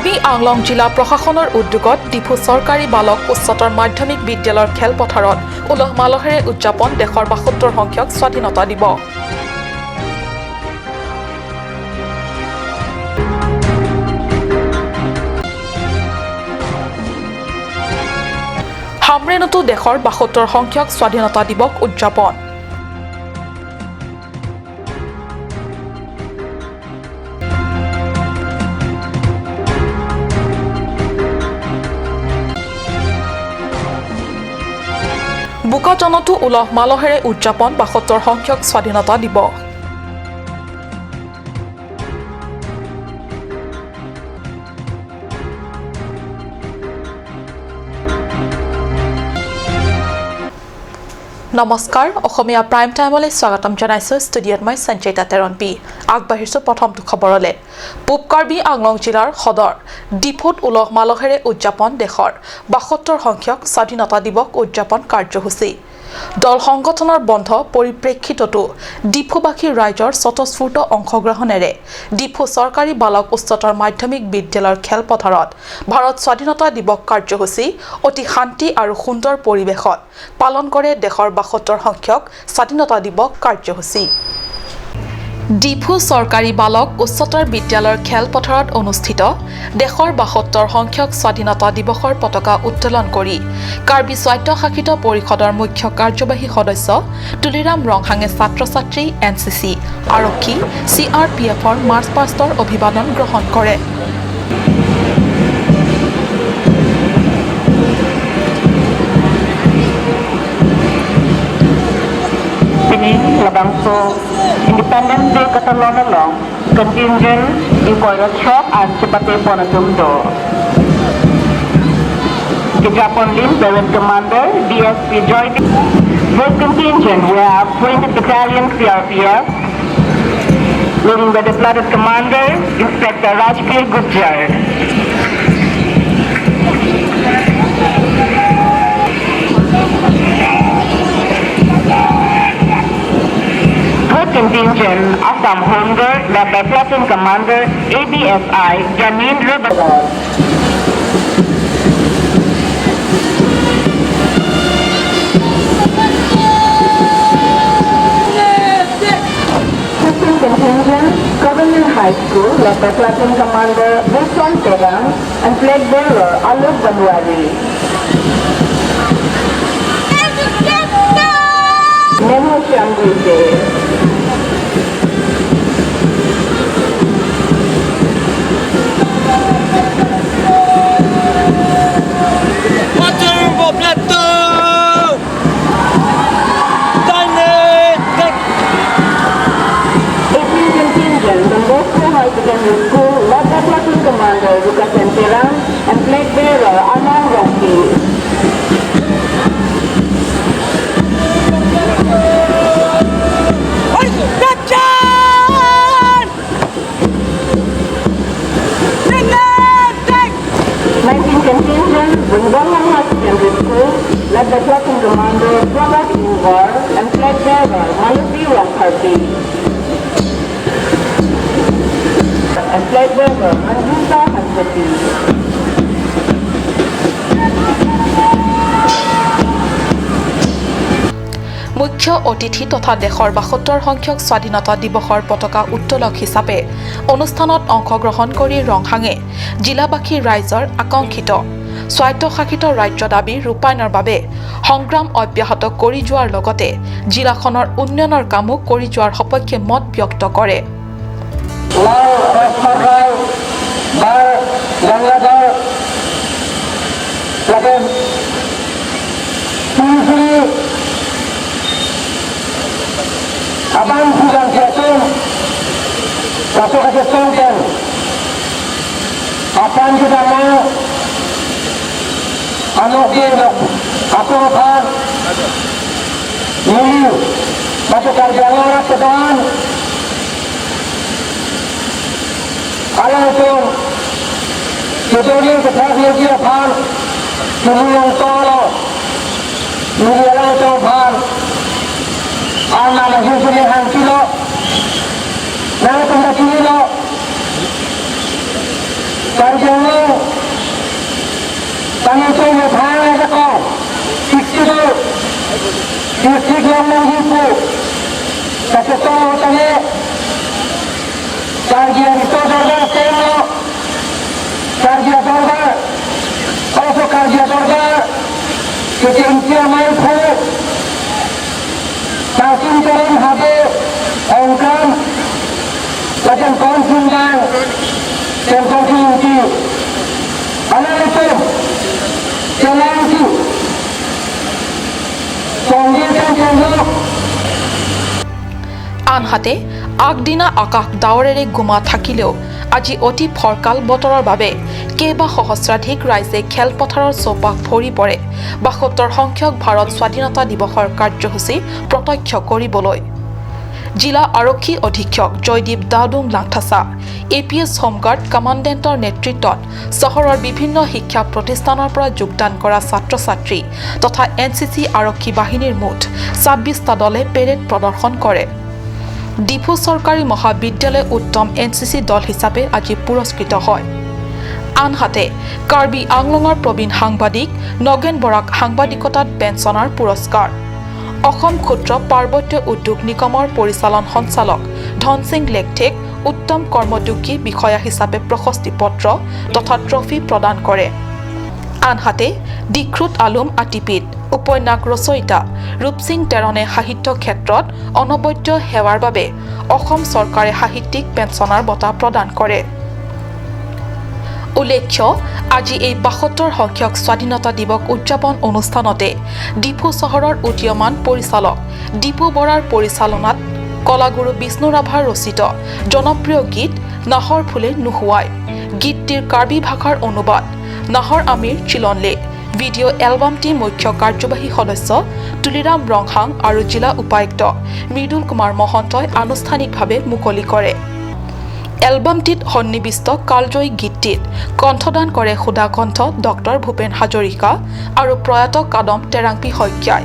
কাৰ্বি আংলং জিলা প্ৰশাসনৰ উদ্যোগত ডিফু চৰকাৰী বালক উচ্চতৰ মাধ্যমিক বিদ্যালয়ৰ খেলপথাৰত উলহ মালহেৰে উদযাপন দেশৰ ৭২ সংখ্যক স্বাধীনতা দিৱস। হামৰেনতো দেশৰ ৭২ সংখ্যক স্বাধীনতা দিৱস উদযাপন। বোকাজানতো উলহ মালহেৰে উদযাপন ৭২ সংখ্যক স্বাধীনতা দিৱস। নমস্কাৰ, অসমীয়া প্ৰাইম টাইমলৈ স্বাগতম জনাইছোঁ। ষ্টুডিঅ'ত মই সঞ্চয়িতা তেৰণপি। আগবাঢ়িছোঁ প্ৰথমটো খবৰলৈ। পূব কাৰ্বি আংলং জিলাৰ সদৰ ডিফুত উলহ মালহেৰে উদযাপন দেশৰ ৭২ সংখ্যক স্বাধীনতা দিৱস উদযাপন কাৰ্যসূচী। দল সংগঠনৰ বন্ধ পৰিপ্ৰেক্ষিততো ডিফুবাসী ৰাইজৰ স্বতঃস্ফূৰ্ত অংশগ্ৰহণেৰে ডিফু চৰকাৰী বালক উচ্চতৰ মাধ্যমিক বিদ্যালয়ৰ খেলপথাৰত ভাৰত স্বাধীনতা দিৱস কাৰ্যসূচী অতি শান্তি আৰু সুন্দৰ পৰিৱেশত পালন কৰে দেশৰ ৭২ সংখ্যক স্বাধীনতা দিৱস কাৰ্যসূচী। ডিফু চৰকাৰী বালক উচ্চতৰ বিদ্যালয়ৰ খেলপথাৰত অনুষ্ঠিত দেশৰ ৭২ সংখ্যক স্বাধীনতা দিৱসৰ পতাকা উত্তোলন কৰি কাৰ্বি স্বায়ত্তশাসিত পৰিষদৰ মুখ্য কাৰ্যবাহী সদস্য তুলিৰাম ৰংহাঙে ছাত্ৰ ছাত্ৰী, এনচিচি, আৰক্ষী, চিআৰপিএফৰ মাৰ্চ পাষ্টৰ অভিবাদন গ্ৰহণ কৰে। Independence Day Katalonalong, contingent Ikoirot Shop and Chipate Ponatumdo. Kijapon Lim, Parade Commander, DSP Joy. First contingent, we have 20th Battalion CRPF, leading by the Platoon Commander, Inspector Rajbir Gujjar. Contingent Assam Home Guard led by Platoon Commander ABSI Janindra Bagal. Second contingent Government High School led by Platoon Commander Wilson Terang and Flag Bearer Alok Banwari. Memo Shamguse. School led by Platoon Commander Rukasen Terang and Flag Bearer Anand Rocky. Nineteen contingent Bungbangan High Secondary School led by Platoon Commander Prabhat Invar and Flag Bearer Maluti Rangkarti. And Flag Bearer Manjusa Hansati. মুখ্য অতিথি তথা দেশৰ ৭২ সংখ্যক স্বাধীনতা দিৱসৰ পতাকা উত্তোলক হিচাপে অনুষ্ঠানত অংশগ্ৰহণ কৰি ৰংহাঙে জিলাবাসী ৰাইজৰ আকাংক্ষিত স্বায়ত্তশাসিত ৰাজ্য দাবী ৰূপায়ণৰ বাবে সংগ্ৰাম অব্যাহত কৰি যোৱাৰ লগতে জিলাখনৰ উন্নয়নৰ কামো কৰি যোৱাৰ সপক্ষে মত ব্যক্ত কৰে। আনহাতে আগদিনা আকাশ ডাৱৰেৰে গোমা থাকিলেও আজি অতি ফৰকাল বতৰৰ বাবে কেইবা সহস্ৰাধিক ৰাইজে খেলপথাৰৰ চৌপাশ ভৰি পৰে ৭২ সংখ্যক ভাৰত স্বাধীনতা দিৱসৰ কাৰ্যসূচী প্ৰত্যক্ষ কৰিবলৈ। জিলা আৰক্ষী অধীক্ষক Joydeep Dadung Langthasa, A P S home guard কমাণ্ডেণ্টৰ নেতৃত্বত চহৰৰ বিভিন্ন শিক্ষা প্ৰতিষ্ঠানৰ পৰা যোগদান কৰা ছাত্ৰ ছাত্ৰী তথা এন চি চি আৰক্ষী বাহিনীৰ মুঠ ২৬টা দলে পেৰেড প্ৰদৰ্শন কৰে। ডিফু চৰকাৰী মহাবিদ্যালয় উত্তম এন চি চি দল হিচাপে আজি পুৰস্কৃত হয়। আনহাতে কাৰ্বি আংলঙৰ প্ৰবীণ সাংবাদিক নগেন বৰাক সাংবাদিকতাত পেঞ্চনাৰ পুৰস্কাৰ, অসম ক্ষুদ্ৰ পাৰ্বত্য উদ্যোগ নিগমৰ পৰিচালন সঞ্চালক ধনসিং লেকথেক উত্তম কৰ্মযোগী বিষয়া হিচাপে প্ৰশস্তি পত্ৰ তথা ট্ৰফি প্ৰদান কৰে। আনহাতে ডিখ্ৰুত আলুম আটিপিত উপন্যাস ৰচয়িতা ৰূপসিং টেৰণে সাহিত্য ক্ষেত্ৰত অনবদ্য সেৱাৰ বাবে অসম চৰকাৰে সাহিত্যিক পেঞ্চনাৰ বঁটা প্ৰদান কৰে। উল্লেখ্য আজি এই ৭২ সংখ্যক স্বাধীনতা দিৱস উদযাপন অনুষ্ঠানতে ডিফু চহৰৰ উদীয়মান পৰিচালক ডিপু বৰাৰ পৰিচালনাত কলাগুৰু বিষ্ণু ৰাভাৰ ৰচিত জনপ্ৰিয় গীত নাহৰ ফুলে নুশুৱাই গীতটিৰ কাৰ্বি ভাষাৰ অনুবাদ নাহৰ আমিৰ চিলনলে ভিডিঅ' এলবামটি মুখ্য কাৰ্যবাহী সদস্য তুলিৰাম ৰংহাং আৰু জিলা উপায়ুক্ত মৃদুল কুমাৰ মহন্তই আনুষ্ঠানিকভাৱে মুকলি কৰে। এলবামটিত সন্নিৱিষ্ট কালজয়ী গীতটিত কণ্ঠদান কৰে সুধাকণ্ঠ ডক্টৰ ভূপেন হাজৰিকা আৰু প্ৰয়াত কাদম টেৰাংপি শইকীয়াই।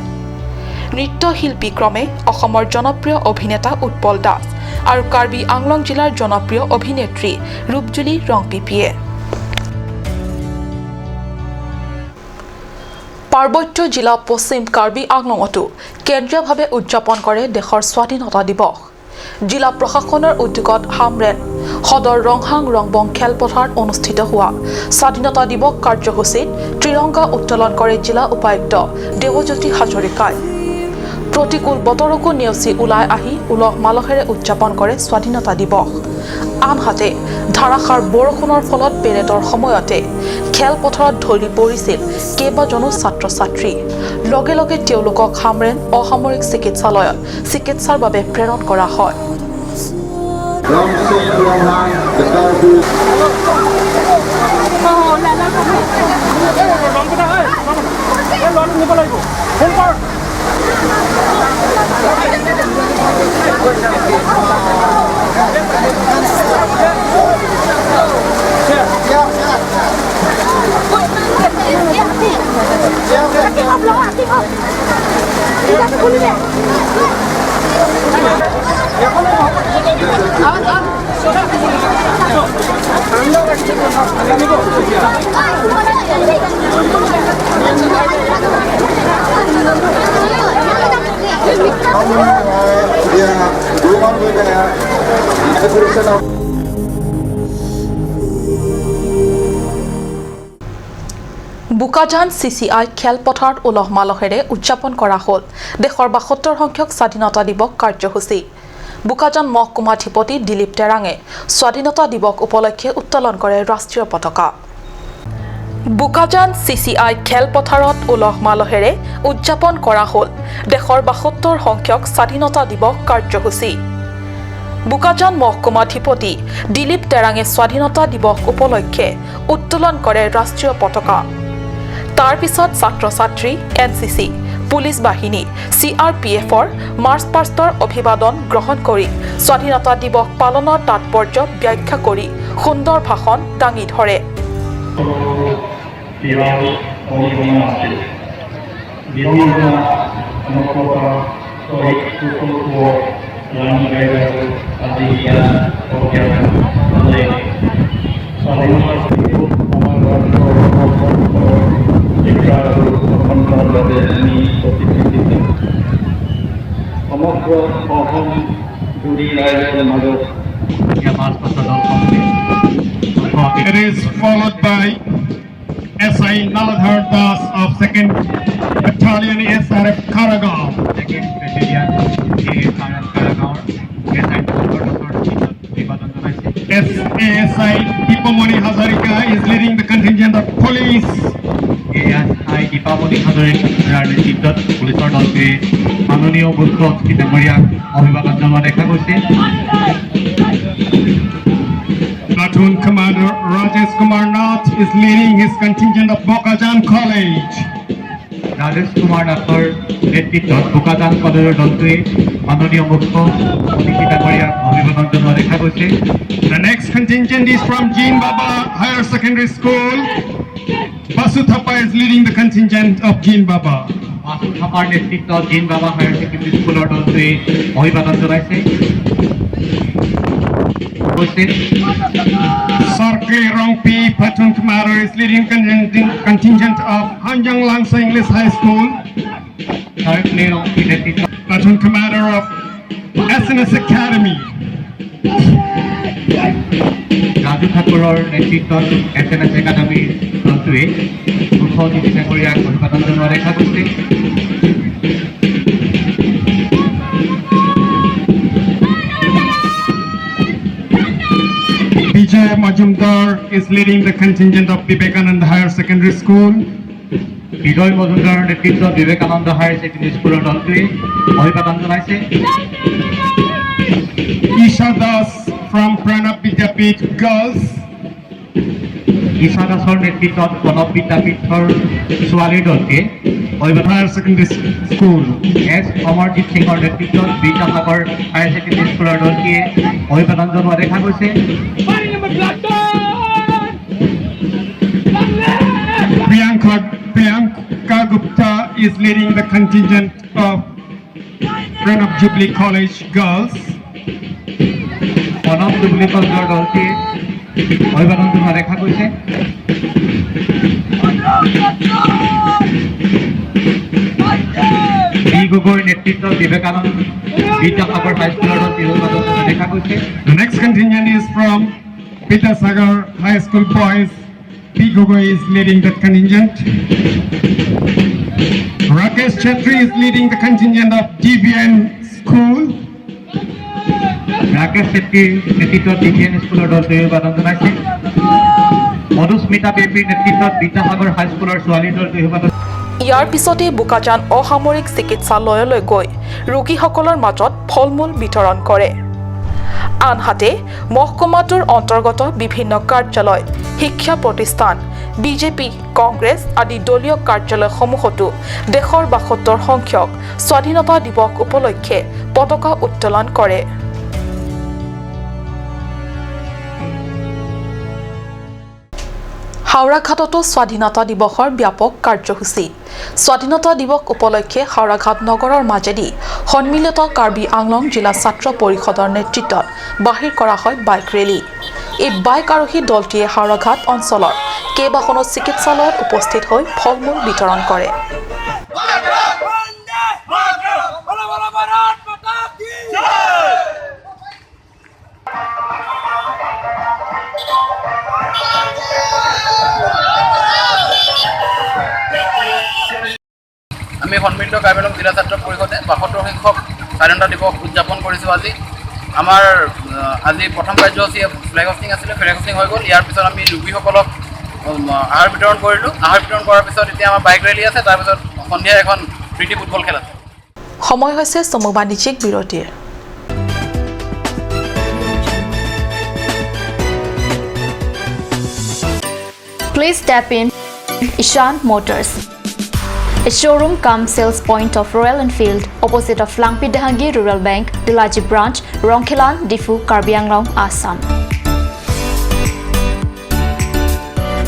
নৃত্যশিল্পী ক্ৰমে অসমৰ জনপ্ৰিয় অভিনেতা উৎপল দাস আৰু কাৰ্বি আংলং জিলাৰ জনপ্ৰিয় অভিনেত্ৰী ৰূপজুলি ৰংপিপিয়ে। পাৰ্বত্য জিলা পশ্চিম কাৰ্বি আংলঙতো কেন্দ্ৰীয়ভাৱে উদযাপন কৰে দেশৰ স্বাধীনতা দিৱস। জিলা প্ৰশাসনৰ উদ্যোগত হামৰেন সদৰ ৰংহাং ৰংবং খেলপথাৰত অনুষ্ঠিত হোৱা স্বাধীনতা দিৱস কাৰ্যসূচীত ত্ৰিৰংগা উত্তোলন কৰে জিলা উপায়ুক্ত দেৱজ্যোতি হাজৰিকাই। প্ৰতিকূল বতৰকো নেওচি ওলাই আহি উলহ মালহেৰে উদযাপন কৰে স্বাধীনতা দিৱস। আনহাতে ধাৰাসাৰ বৰষুণৰ ফলত পেৰেডৰ সময়তে খেলপথাৰত ঢলি পৰিছিল কেইবাজনো ছাত্ৰ ছাত্ৰী। লগে লগে তেওঁলোকক হামৰেন অসামৰিক চিকিৎসালয়ত চিকিৎসাৰ বাবে প্ৰেৰণ কৰা হয়। বোকাজান CCI খেলপথাৰত উলহ মালহেৰে উদযাপন কৰা হ'ল দেশৰ ৭২ সংখ্যক স্বাধীনতা দিৱস কাৰ্যসূচী। বোকাজান মহকুমাধিপতি দিলীপ টেৰাঙে স্বাধীনতা দিৱস উপলক্ষে উত্তোলন কৰে ৰাষ্ট্ৰীয় পতাকা। বোকাজান CCI খেলপথাৰত উলহ মালহেৰে উদযাপন কৰা হ'ল দেশৰ ৭২ সংখ্যক স্বাধীনতা দিৱস কাৰ্যসূচী। বোকাজান মহকুমাধিপতি দিলীপ টেৰাঙে স্বাধীনতা দিৱস উপলক্ষে উত্তোলন কৰে ৰাষ্ট্ৰীয় পতাকা। তাৰ পিছত ছাত্ৰ ছাত্ৰী, NCC, police বাহিনী, CRPFৰ মাৰ্চ পাষ্টৰ অভিবাদন গ্ৰহণ কৰি স্বাধীনতা দিৱস পালনৰ তাৎপৰ্য ব্যাখ্যা কৰি সুন্দৰ ভাষণ দাঙি ধৰে। বাবে আমি অতি চিন্তিত। সমগ্ৰ অসম জুৰি ৰাইজৰ মাজত এতিয়া মাৰ্চ পাছৰ দলসমূহে মুখ্য অতিথি It is followed by SI Naladhar Das of 2nd Battalion SRF Karagaon. Second battalion ASRF কাৰাগাঁৱৰ এছ I নন্দৰ দাসৰ নেতৃত্বত অভিবাদন জনাইছে। SASI Deepamani Hazarika is leading the contingent of police. ASI Dipamoni হাজৰিকাৰ নেতৃত্বত পুলিচৰ দলটোৱে মাননীয় মুখ্য অতিথি ডাঙৰীয়াক অভিবাদন জনোৱা দেখা গৈছে। Platoon Commander Rajesh Kumar Nath is leading his contingent of Bokajan College. Rajesh Kumar নাথৰ নেতৃত্বত বোকাজান কলেজৰ দলটোৱে মাননীয় মুখ্য অতিথি ডাঙৰীয়াক অভিবাদন জনোৱা দেখা গৈছে। The next contingent is from Jeen Baba Higher Secondary School. Basu Thapa is leading the contingent of Jeen Baba. Basu থাপাৰ নেতৃত্বত জিন বাবা হায়াৰ ছেকেণ্ডেৰী স্কুলৰ দলটোৱে অভিবাদন জনাইছে গৈছে। Sarkli Rongpi, Platoon Commander, is leading contingent of Hanjang Langsa English High School. চাৰ্কলে ৰংপিৰ নেতৃত্বত Platoon Commander of SNS Academy. Raju ঠাকুৰৰ নেতৃত্বত এছ এন এছ একাডেমীৰ দলটোৱে মুখ্য অতিথি ডাঙৰীয়াক অভিবাদন জনোৱা দেখা গৈছে। Vijay Majumdar is leading the contingent of Vivekananda Higher Secondary School. বিজয় মজুমদাৰৰ নেতৃত্বত বিবেকানন্দ হায়াৰ ছেকেণ্ডেৰী স্কুলৰ দলটোৱে অভিবাদন জনাইছে। Isha Das from Pranab Vidyapith Girls. Isha দাসৰ নেতৃত্বত প্ৰণৱ বিদ্যাপীঠৰ ছোৱালীৰ দলটোৱে অভিবাদন Higher Secondary School. S Amarjit সিঙৰ নেতৃত্বত বিদ্যাসাগৰ হায়াৰ ছেকেণ্ডেৰী স্কুলৰ দলটিয়ে অভিবাদন জনোৱা দেখা গৈছে। Priyanka Gupta is leading the contingent of Pranab Jubilee College Girls. Pranab jubilee কলেজৰ দলটিয়ে অভিবাদন জনোৱা দেখা গৈছে। বি গগৈৰ নেতৃত্বত বিবেকানন্দ বিদ্যাসাগৰ হাইস্কুলৰ দলটি অভিবাদন জনোৱা দেখা গৈছে। The next contingent is from Vidyasagar High School Boys. P. Gogoi is leading that contingent. Rakesh Chetri is leading the contingent of DVN School. Rakesh চেত্ৰীৰ নেতৃত্বত ডি ভি এন স্কুলৰ দলটোৱে অভিবাদন জনাইছে। মধুস্মিতা বেবীৰ নেতৃত্বত বিদ্যাসাগৰ হাইস্কুলৰ ছোৱালীৰ দলটোৱে অভিবাদন ইয়াৰ পিছতেই বোকাজান অসামৰিক চিকিৎসালয়লৈ গৈ ৰোগীসকলৰ মাজত ফল মূল বিতৰণ কৰে। আনহাতে মহকুমাটোৰ অন্তৰ্গত বিভিন্ন কাৰ্যালয়, শিক্ষা প্ৰতিষ্ঠান, বিজেপি, কংগ্ৰেছ আদি দলীয় কাৰ্যালয়সমূহতো দেশৰ 72 সংখ্যক স্বাধীনতা দিৱস উপলক্ষে পতাকা উত্তোলন কৰে। হাওৰাঘাটতো স্বাধীনতা দিৱসৰ ব্যাপক কাৰ্যসূচী। স্বাধীনতা দিৱস উপলক্ষে হাওৰাঘাট নগৰৰ মাজেদি সন্মিলিত কাৰ্বি আংলং জিলা ছাত্ৰ পৰিষদৰ নেতৃত্বত বাহিৰ কৰা হয় বাইক ৰেলী। এই বাইক আৰোহী দলটিয়ে হাওৰাঘাট অঞ্চলৰ কেইবাখনো চিকিৎসালয়ত উপস্থিত হৈ ফল মূল বিতৰণ কৰে। বন্দে মাতৰম! বলো বলো ভাৰত মাতা কি জয়! আমি সন্মিলিত কাৰ্বি আংলং জিলা ছাত্ৰ পৰিষদে 72 সংখ্যক স্বাধীনতা দিৱস উদযাপন কৰিছোঁ আজি। আমাৰ আজি প্ৰথম কাৰ্যসূচী ফ্লেগ হোষ্টিং আছিলে, ফ্লেগ হোষ্টিং হৈ গ'ল। ইয়াৰ পিছত আমি ৰোগীসকলক আহাৰ বিতৰণ কৰিলোঁ। আহাৰ বিতৰণ কৰাৰ পিছত এতিয়া আমাৰ বাইক ৰেলী আছে, তাৰপিছত সন্ধিয়া এখন প্ৰীতি ফুটবল খেল আছে। সময় হৈছে চমু বাণিজ্যিক বিৰতিৰ। Please step in Ishan Motors, a showroom cum sales point of Royal Enfield, opposite of Langpi Dahangi Rural Bank, Dilaji Branch, Rongkhilan, Diphu, Karbi Anglong, Assam.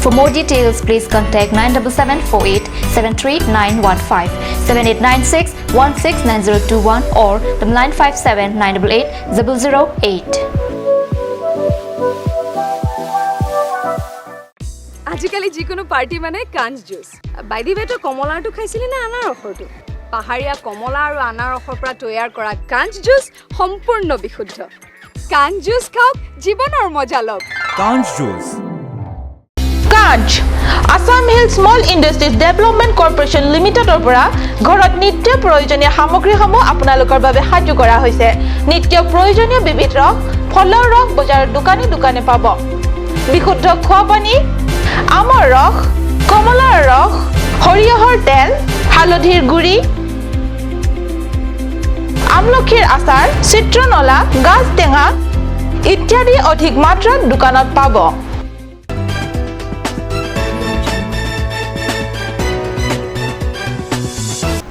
For more details, please contact 97748 73915, 7896 169021 or 957 988 008. আজিকালি যিকোনো party মানে কাঞ্চ juice. By the ৱে, তই কমলাৰটো খাইছিলি নে আনাৰসৰটো? পাহাৰীয়া কমলা আৰু আনাৰসৰ পৰা তৈয়াৰ কৰা কাঞ্চ জুচ সম্পূৰ্ণ বিশুদ্ধ। কাঞ্চ জুচ খাওক, জীৱনৰ মজা লওক। কাঞ্চ juice. Kanch Assam hill small industries development corporation লিমিটেডৰ পৰা ঘৰত নিত্য প্ৰয়োজনীয় সামগ্ৰীসমূহ আপোনালোকৰ বাবে সাজু কৰা হৈছে। নিত্য প্ৰয়োজনীয় বিবিধ ৰস, ফলৰ ৰস বজাৰৰ দোকানে দোকানে পাব। বিশুদ্ধ খোৱা পানী, আমৰ ৰস, কমলাৰ ৰস, সৰিয়হৰ তেল, হালধিৰ গুড়ি, আমলখিৰ আচাৰ, চিত্ৰনলা, গাজ টেঙা ইত্যাদি অধিক মাত্ৰাত দোকানত পাব।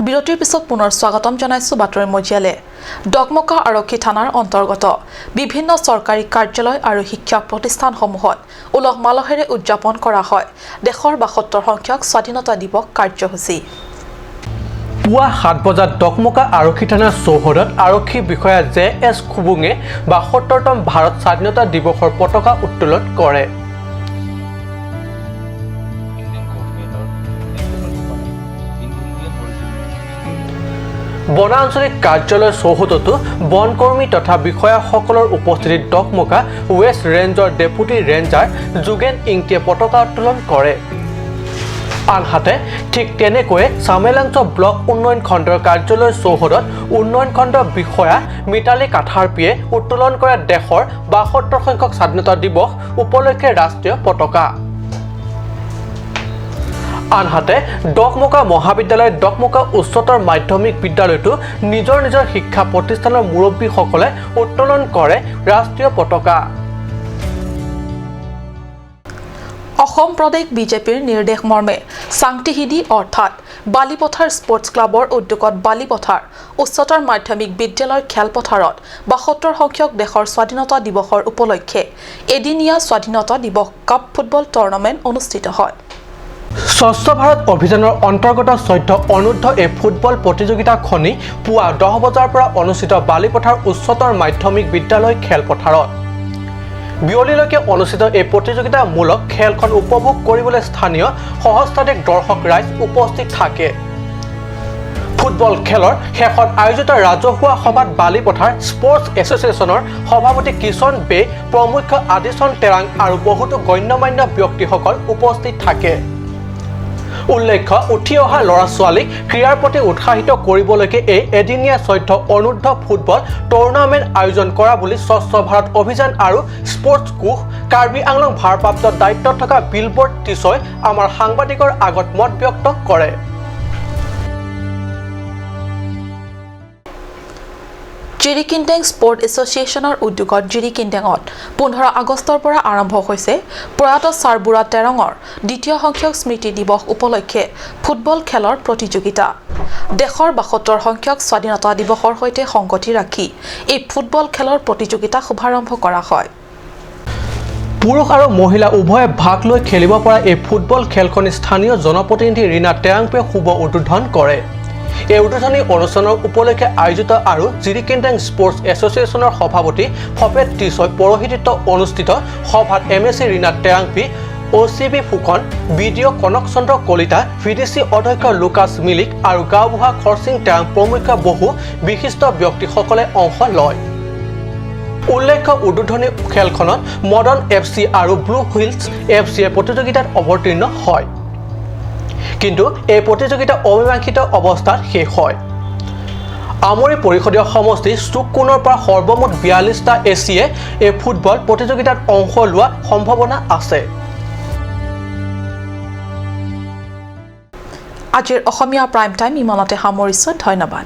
বিৰতিৰ পিছত পুনৰ স্বাগতম জনাইছো বাতৰি মজিয়ালে। ডকমকা আৰক্ষী থানাৰ অন্তৰ্গত বিভিন্ন চৰকাৰী কাৰ্যালয় আৰু শিক্ষা প্ৰতিষ্ঠানসমূহত উলহ মালহেৰে উদযাপন কৰা হয় দেশৰ ৭২ সংখ্যক স্বাধীনতা দিৱস কাৰ্যসূচী। পুৱা ৭ বজাত ডকমকা আৰক্ষী থানাৰ চৌহদত আৰক্ষী বিষয়া জে এছ খুবুঙে ৭২তম ভাৰত স্বাধীনতা দিৱসৰ পতাকা উত্তোলন কৰে। বনাঞ্চলিক কাৰ্যালয়ৰ চৌহদতো বনকৰ্মী তথা বিষয়াসকলৰ উপস্থিতিত ডকমকা ৱেষ্ট ৰেঞ্জৰ ডেপুটি ৰেঞ্জাৰ যোগেন ইংটিয়ে পতাকা উত্তোলন কৰে। আনহাতে ঠিক তেনেকৈয়ে চামেলাংচ ব্লক উন্নয়ন খণ্ডৰ কাৰ্যালয়ৰ চৌহদত উন্নয়ন খণ্ড বিষয়া মিতালী কাথাৰপিয়ে উত্তোলন কৰে দেশৰ ৭২ সংখ্যক স্বাধীনতা দিৱস উপলক্ষে ৰাষ্ট্ৰীয় পতাকা। আনহাতে ডকমকা মহাবিদ্যালয়, ডকমকা উচ্চতৰ মাধ্যমিক বিদ্যালয়তো নিজৰ নিজৰ শিক্ষা প্ৰতিষ্ঠানৰ মুৰব্বীসকলে উত্তোলন কৰে ৰাষ্ট্ৰীয় পতাকা। অসম প্ৰদেশ বিজেপিৰ নিৰ্দেশ মৰ্মে চাংটিহিদি অৰ্থাৎ বালিপথাৰ স্পৰ্টছ ক্লাবৰ উদ্যোগত বালিপথাৰ উচ্চতৰ মাধ্যমিক বিদ্যালয়ৰ খেলপথাৰত ৭২ সংখ্যক দেশৰ স্বাধীনতা দিৱসৰ উপলক্ষে এদিনীয়া স্বাধীনতা দিৱস কাপ ফুটবল টুৰ্ণামেণ্ট অনুষ্ঠিত হয়। স্বচ্ছ ভাৰত অভিযানৰ অন্তৰ্গত ১৪ অনুৰ্ধ এই ফুটবল প্ৰতিযোগিতাখনি পুৱা ১০ বজাৰ পৰা অনুষ্ঠিত বালিপথাৰ উচ্চতৰ মাধ্যমিক বিদ্যালয় খেলপথাৰত। বিয়লিলৈকে অনুষ্ঠিত এই প্ৰতিযোগিতামূলক খেলখন উপভোগ কৰিবলৈ স্থানীয় সহস্ৰাধিক দৰ্শক ৰাইজ উপস্থিত থাকে। ফুটবল খেলৰ শেষত আয়োজিত ৰাজহুৱা সভাত বালিপথাৰ স্পৰ্টছ এছ'চিয়েশ্যনৰ সভাপতি কিষণ বে, প্ৰমুখ্য আদিচন তেৰাং আৰু বহুতো গণ্যমান্য ব্যক্তিসকল উপস্থিত থাকে। উল্লেখ্য, উঠি অহা ল'ৰা ছোৱালীক ক্ৰীড়াৰ প্ৰতি উৎসাহিত কৰিবলৈকে এই এদিনীয়া ১৪ অনুৰ্ধ ফুটবল টুৰ্ণামেণ্ট আয়োজন কৰা বুলি স্বচ্ছ ভাৰত অভিযান আৰু স্পৰ্টছ কোষ কাৰ্বি আংলং ভাৰপ্ৰাপ্ত দায়িত্বত থকা বিলবৰ্ড টিছই আমাৰ সাংবাদিকৰ আগত মত ব্যক্ত কৰে। জিৰিকিনটেং স্পৰ্ট এছ'চিয়েশ্যনৰ উদ্যোগত জিৰিকিনটেঙত ১৫ আগষ্টৰ পৰা আৰম্ভ হৈছে প্ৰয়াত চাৰবুৰা তেৰঙৰ দ্বিতীয় সংখ্যক স্মৃতি দিৱস উপলক্ষে ফুটবল খেলৰ প্ৰতিযোগিতা। দেশৰ ৭২ সংখ্যক স্বাধীনতা দিৱসৰ সৈতে সংগতি ৰাখি এই ফুটবল খেলৰ প্ৰতিযোগিতা শুভাৰম্ভ কৰা হয়। পুৰুষ আৰু মহিলা উভয়ে ভাগ লৈ খেলিব পৰা এই ফুটবল খেলখন স্থানীয় জনপ্ৰতিনিধি ৰীণা টেৰাংপে শুভ উদ্বোধন কৰে। এই উদ্বোধনী অনুষ্ঠানৰ উপলক্ষে আয়োজিত আৰু জিৰিকিনটেং স্পৰ্টছ এছ'চিয়েশ্যনৰ সভাপতি ফপেট টিছই পৌৰোহিত্য অনুষ্ঠিত সভাত M S C Rina Terangpi, O C B Phukan, B D O Kanak Chandra Kalita, V D C অধ্যক্ষ লুকাছ মিলিক আৰু গাঁওবুঢ়া খৰচিং টেৰাং প্ৰমুখ্য বহু বিশিষ্ট ব্যক্তিসকলে অংশ লয়। উল্লেখ্য, উদ্বোধনী খেলখনত মডাৰ্ণ এফ চি আৰু ব্লু হুইলছ এফ চিয়ে প্ৰতিযোগিতাত অৱতীৰ্ণ হয়, কিন্তু এই প্ৰতিযোগিতা অমীমাংসিত অৱস্থাত শেষ হয়। আমৰি পৰিষদীয় সমষ্টি চুককোণৰ পৰা সৰ্বমুঠ ৪২টা এচিয়ে এই ফুটবল প্ৰতিযোগিতাত অংশ লোৱাৰ সম্ভাৱনা আছে। আজিৰ অসমীয়া প্ৰাইম টাইম ইমানতে সামৰিছোঁ। ধন্যবাদ।